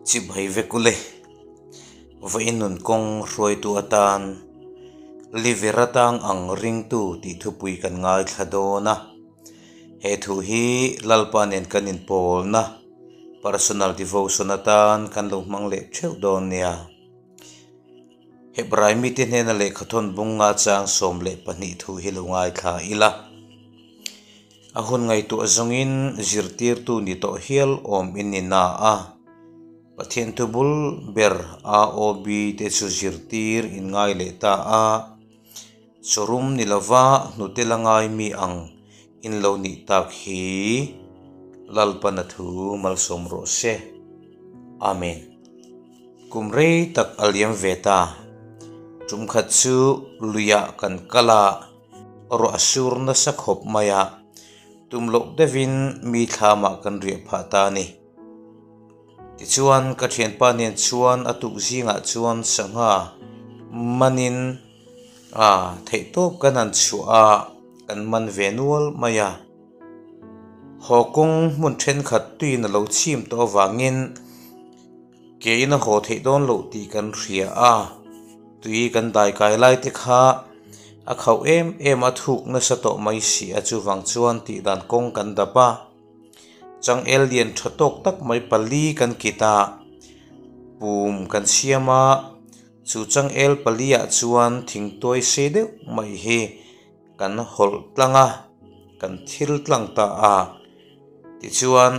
Chibhai vek ule. Vawiin nun kawng hruaitu atan Liver atang ang ringtu tih thupui kan ngaithla dawn a. He thu hi Lalpa nen kan inpawlna, personal devotion, atan kan lo hmang leh theuh dawn nia. Hebrai mite hnena lehkhathawn bunga chang 12 thu hi lo ngaithla ila. A hun ngaihtuah zawngin zirtirtu ni tawh hial awm in ni na a, Pathian thu bul ber AOB te chu zirtir in ngai leh ta a, chawrum ni lova hnute la ngai mi ang in lo nih tak hi Lalpana thu malsawm rawh se. Amen. Kum rei tak a liam ve ta. Tum khat chu luiah kan kal a, ruah a sur nasa khawp mai a, tum loh deuhin mi thlamah kan riah phah ta a ni. Tichuan ka thianpa nen chuan a tuk zingah chuan sangha manin a theihtawp kan han chhuah a, kan man ve nual mai a. Haw kawng hmun thenkhat tuiin a lo chim tawh avangin ke in a haw theih dawn loh tih kan hria a, tui kan dai kai lai te kha a khauh em em a thuk nasa tawh mai si a, chuvang chuan tih dan kawng kan dap a, changel lian tha tawk tak mai pali kan kit a, pum kan siam a, chu changel pali ah chuan thingtuai sei deuh mai hi kan hawlh tlang a, kan thil tlang ta a, tichuan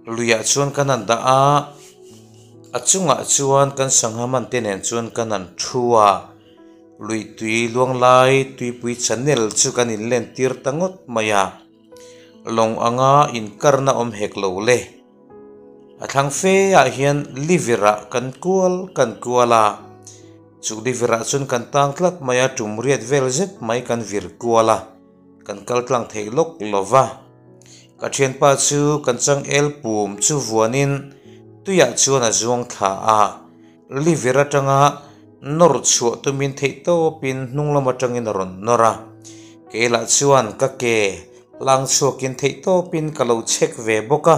luiah chuan kan han dah a, a chungah chuan kan sangha man te nen chuan kan han thu a, lui tui luang lai tuipui channel chu kan in len tir ta ngawt mai a, lawng anga inkarna awm hek lo le. A thlang fe ah hian liver ah kan kual kan kual a, chu liver ah chuan kan tang tlat mai a, tum riat vel zet mai kan vir kual a, kan kal tlang thei lawk lo va. Ka thianpa chu kan changel pum chu vuanin tuiah chuan a zuang thla a, liver atanga nawr chhuah tumin theih tawpin hnung lam atangin a rawn nawr a, kei lah chuan ka ke Hlang chhuakin theihtawpin ka lo chek ve bawk a,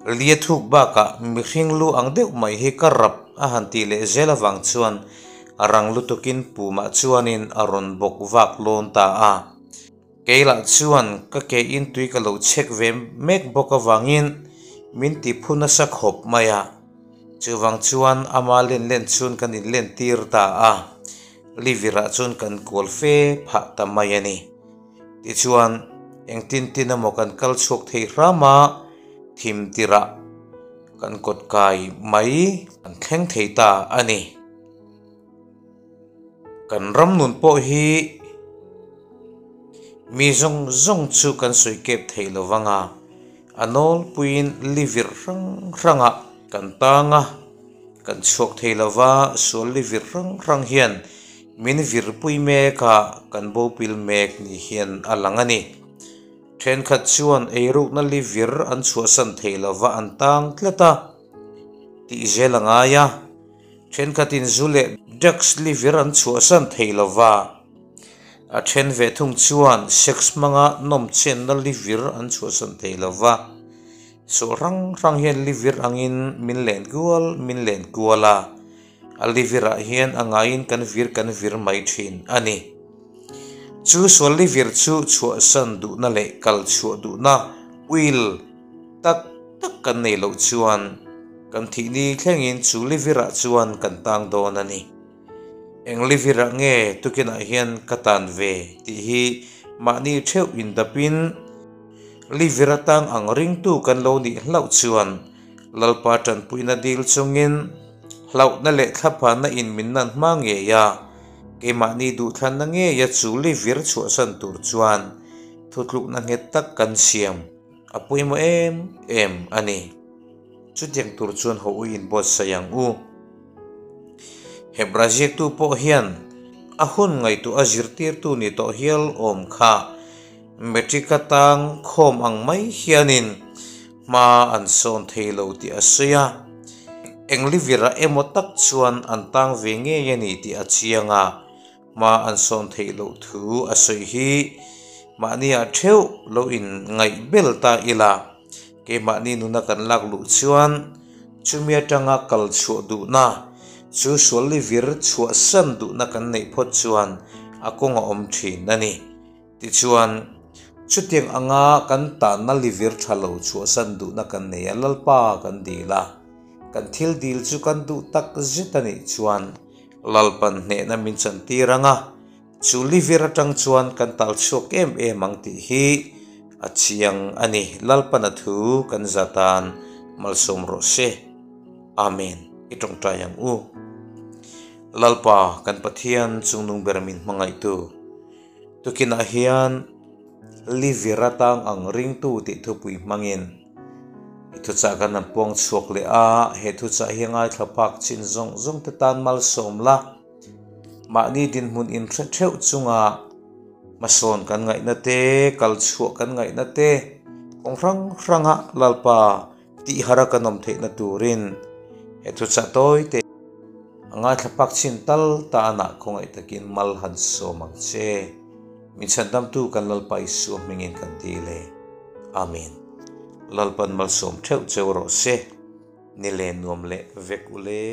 lia thuk bakah mihring lu ang deuh mai hi ka rap a han tih leh zel avang chuan a rang lutukin pumah chuanin a rawn bawk vak lawn ta a. Kei lah chuan ka ke in tui ka lo chek ve mek bawk avangin min ti phu nasa khawp mai a, chuvang chuan ama len len chuan kan inlen tir ta a, livirah chuan kan kual fe phah ta mai a ni. Tichuan, engtin tin emaw kan kal chhuak thei hram a, thim tirah kan kawt kai mai kan thleng thei ta a ni. Kan ram nun pawh hi mi zawng zawng chu kan sawi kep thei lo vang a, a nawlpuiin livir hrang hrangah kan tang a. Kan chhuak thei lova, sual li vir hrang hrang hian min virpui mek a, kan bopil mek ni hian a lang a ni. Thenkhat chuan eirukna li vir an chhuahsan thei lova an tang tlat a, tih zel a ngai a. Thenkhatin zu leh drugs li vir an chhuahsan thei lova, a then ve thung chuan sex hmanga nawmchenna li vir an chhuahsan thei lova. Saw hrang hrang hian livir angin min len kual min len kual a, a livirah hian a ngaiin kan vir kan vir mai thin a ni. Chu sual livir chu chhuahsan duhna leh kal chhuah duhna will tak tak kan nei loh chuan kan thih ni thlengin chu livirah chuan kan tang dawn a ni. Eng livirah nge tukinah hian ka tan ve tih hi mahni theuh indapin livir atang ang ringtu kan lo nih hlauh chuan Lalpa tanpuina dil chungin hlauhna leh thlaphana in min nan hma ngei a, keimahni duhthlanna ngeia chu livir chhuahsan tur chuan thutlukna nghet tak kan siam a pawimawh em em a ni. Chutiang tur chuan ho u inbuatsaih ang u. Hebra ziaktu pawh hian a hun ngaihtuah a zirtirtu ni tawh hial awm kha matric atang khawm ang mai hianin hma an sawn thei lo tih a sawi a. Eng livirah emaw tak chuan an tang ve ngei a ni tih a chiang a, hma an sawn theih loh thu a sawi hi mahniah theuh lo inngaih bel ta ila. Keimahni nuna kan lak luh chuan Chumi atanga kal chhuah duhna, chu sual livir chhuahsan duhna kan neih phawt chuan a kawng a awm thin a ni. Tichuan, chutiang anga kan tanna livir tha lo chhuahsan duhna kan nei a, Lalpa kan dil a, kan thil dil chu kan duh tak zet a nih chuan Lalpan hnehna min chantir ang a, Chu livir atang chuan kan tal chhuak em em ang tih hi a chiang a ni. Lalpana thu kan za tan malsawm rawh se. Amen. I tawngtai ang u. Lalpa kan Pathian chungnung ber min hmangaihtu. Tukinah hian livir atang ang ringtu tih thupui hmangin i thuchah kan han puang chhuak leh a, he thuchah hi a ngaithla phak chin zawng zawng te tan malsawm la. Mahni dinhmun inhre theuh chunga hmasawn kan ngaihna te, kal chhuah kan ngaihna te kawng hrang hranga Lalpa tihhara kan awm theihna turin he thuchah tawi te a ngaithla pak chin tal tanah khawngaih takin mal han sawm ang che. Min chhandamtu kan Lalpa Isua hmingin kan dil e. Amen. Lalpan malsawm theuh cheu rawh se. Ni le nuam leh vek u le.